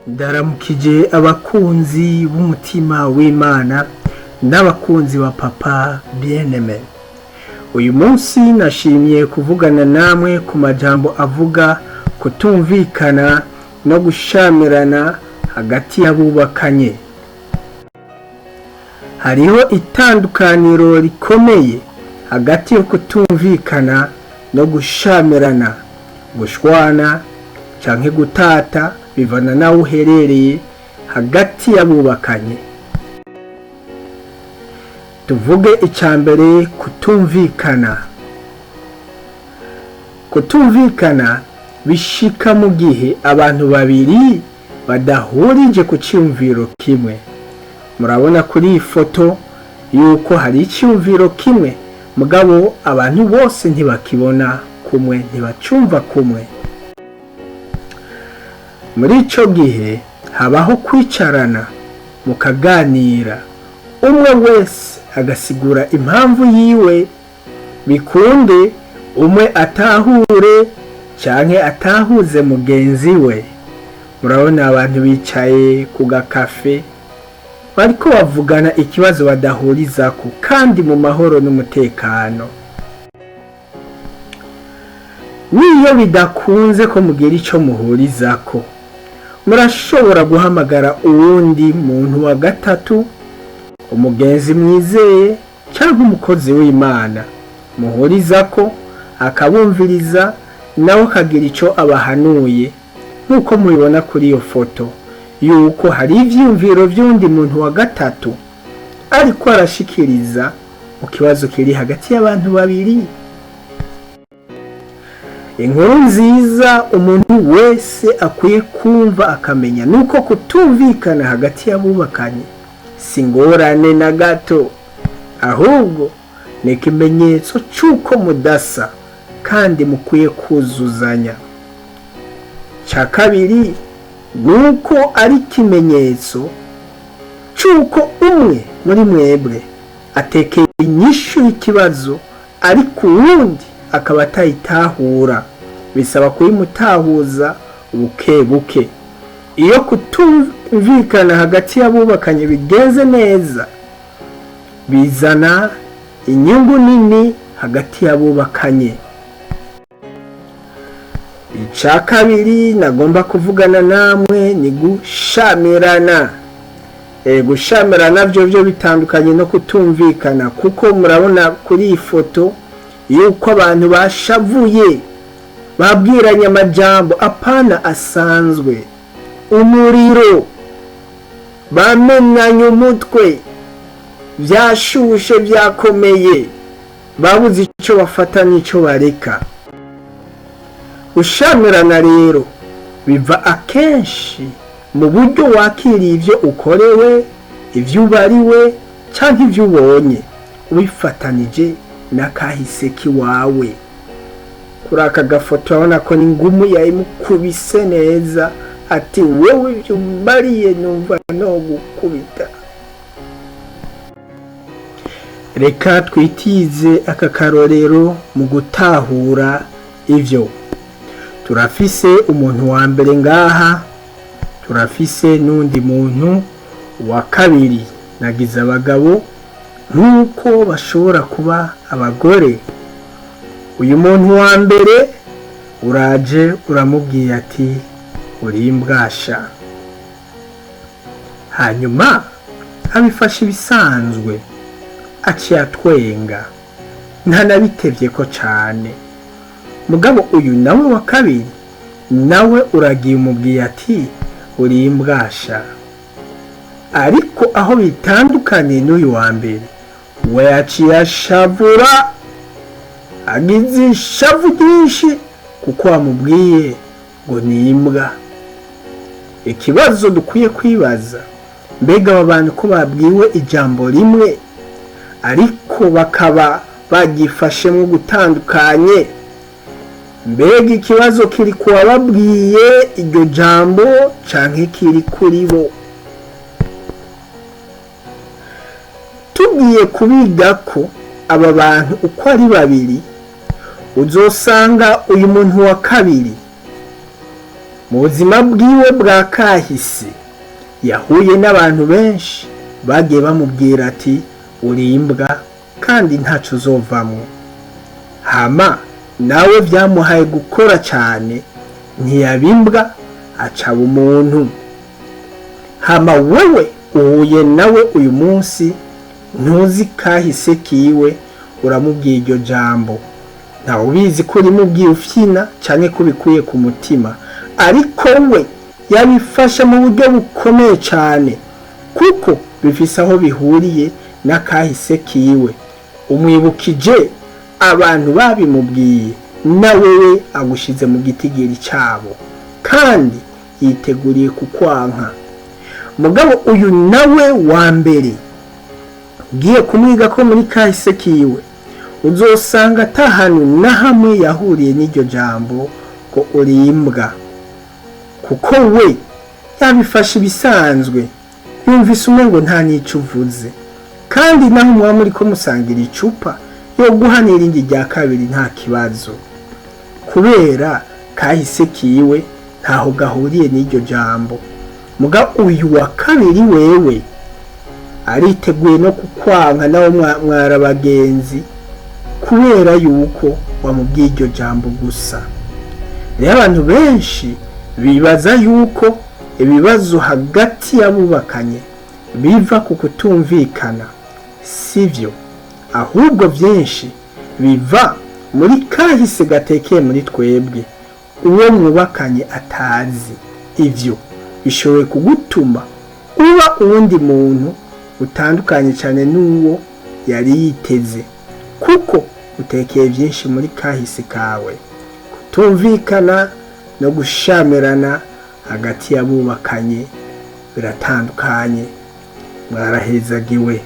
Ndaramukije abakunzi b'umutima w'Imana n'abakunzi ba Papa Bien-Aimé. Uyu munsi nashimye kuvugana namwe ku majambo avuga kutumvikana no gushamirana hagati y'abubakanye. Hariho itandukaniro rikomeye hagati yo kutumvikana no gushamirana, gushwana canke gutata bivana naho uherereye hagati y'abubakanye. Tuvuge ica mbere kutumvikana. Kutumvikana bishika mu gihe abantu babiri badahurije ku ciyumviro kimwe. Murabona kuri iyi foto yuko hari iciyumviro kimwe mugabo abantu bose ntibakibona kumwe, ntibacumva kumwe. Muri ico gihe habaho kwicarana mukaganira, umwe wese agasigura impamvu yiwe, bikunde umwe atahure canke atahuze mugenzi we. Murabona abantu bicaye ku gakafe bariko bavugana ikibazo badahurizako kandi mu mahoro n'umutekano. N'iyo bidakunze ko mugira ico muhurizako, murashobora guhamagara uwundi muntu wa gatatu, umugenzi mwizeye canke umukozi w'Imana muhurizako, akabumviriza nawe akagira ico abahanuye, nk'uko mubibona kuri iyo foto yuko hari ivyiyumviro vy'uwundi muntu wa gatatu ariko arashikiriza mu kibazo kiri hagati y'abantu babiri. Inkuru nziza umuntu wese akwiye kumva akamenya nuko kutumvikana hagati y'abubakanye si ingorane na gato, ahubwo ni ikimenyetso c'uko mudasa kandi mukwiye kuzuzanya. Ca kabiri nuko ari ikimenyetso c'uko umwe muri mwebwe atekeye inyishu y'ikibazo ariko uwundi akaba atayitahura, bisaba kuyimutahuza buke buke. Iyo kutumvikana hagati y'abubakanye bigenze neza, bizana inyungu nini hagati y'abubakanye. Ica kabiri nagomba kuvugana namwe ni gushamirana. Gushamirana vyo bitandukanye no kutumvikana, kuko murabona kuri iyi foto yuko abantu bashavuye, babwiranye amajambo apana asanzwe, umuriro, bamenanye umutwe, vyashushe vyakomeye, babuze ico bafata n'ico bareka. Gushamirana rero biva akenshi mu buryo wakiriye ivyo ukorewe, ivyo ubariwe canke ivyo ubonye, ubifatanije n'akahise kiwawe. Kuri aka gafoto urabona ko n'ingumu yayimukubise neza, ati wewe ivyo umbariye numva no gukubita. Reka twitize aka karorero mu gutahura ivyo. Turafise umuntu wa mbere ngaha, turafise n'undi muntu wa kabiri. Nagize abagabo nk'uko bashobora kuba abagore. Uyu muntu wa mbere uraje uramubwiye ati uri imbwasha, hanyuma abifashe ibisanzwe, aciye atwenga, ntanabitevye ko cane. Mugabo uyu nawe wa kabiri nawe uragiye umubwiye ati uri imbwasha, ariko aho bitandukanye n'uyu wa mbere, we yaciye ashavura, agize ishavu ryinshi kuko wamubwiye ngo ni imbwa. Ikibazo dukwiye kwibaza, mbega aba bantu ko babwiwe ijambo rimwe ariko bakaba bagifashemwo gutandukanye, mbega ikibazo kiri ku wababwiye iryo jambo canke kiri kuri bo? Tugiye kubiga ko aba bantu uko ari babiri, uzosanga uyu muntu wa kabiri Mu buzima bwiwe bwa kahise yahuye n'abantu benshi bagiye bamubwira ati uri imbwa kandi ntaco uzovamwo. Hama nawe byamuhaye gukora cyane, ntiyaba imbwa, acaba umuntu. Hama wewe uhuye nawe uyu munsi, ntuzi kahise kiwe, uramubwiye iryo jambo. Ntawe ubizi ko urimubwiye ufyina canke ko ubikuye ku mutima, ariko we yabifashe mu buryo bukomeye cyane, kuko bifise aho bihuriye n'akahise kiwe. Umwibukije abantu babimubwiye, na wewe agushize mu gitigiri cabo, kandi yiteguriye kukwanka. Mugabo uyu nawe wa mbere ugiye kumwiga ko muri kahise kiwe, uzosanga atahanu na hamwe yahuriye n'iryo jambo ngo uri imbwa, kuko we yabifashe ibisanzwe, yumvise umwe ngo nta n'ico uvuze. Kandi naho muba muri ko musangira icupa, yo guha n'irindi rya kabiri nta kibazo, kubera kahise kiwe ntaho gahuriye n'iryo jambo. Muga uyu wa kabiri wewe ariteguye no kukwanka, nawe mwara bagenzi, kubera yuko wamubwiye iryo jambo gusa. Rero abantu benshi bibaza yuko ibibazo hagati y'abubakanye biva ku kutumvikana. Sivyo, ahubwo byinshi biva muri kahise gatekeye muri twebwe, uwo mwubakanye atazi. Ivyo bishoboye kugutuma uba uwundi muntu utandukanye cyane n'uwo yari yiteze, kuko utekeye byinshi muri kahise kawe. Kutumvikana no gushamirana hagati y'abubakanye biratandukanye. Mwarahezagiwe.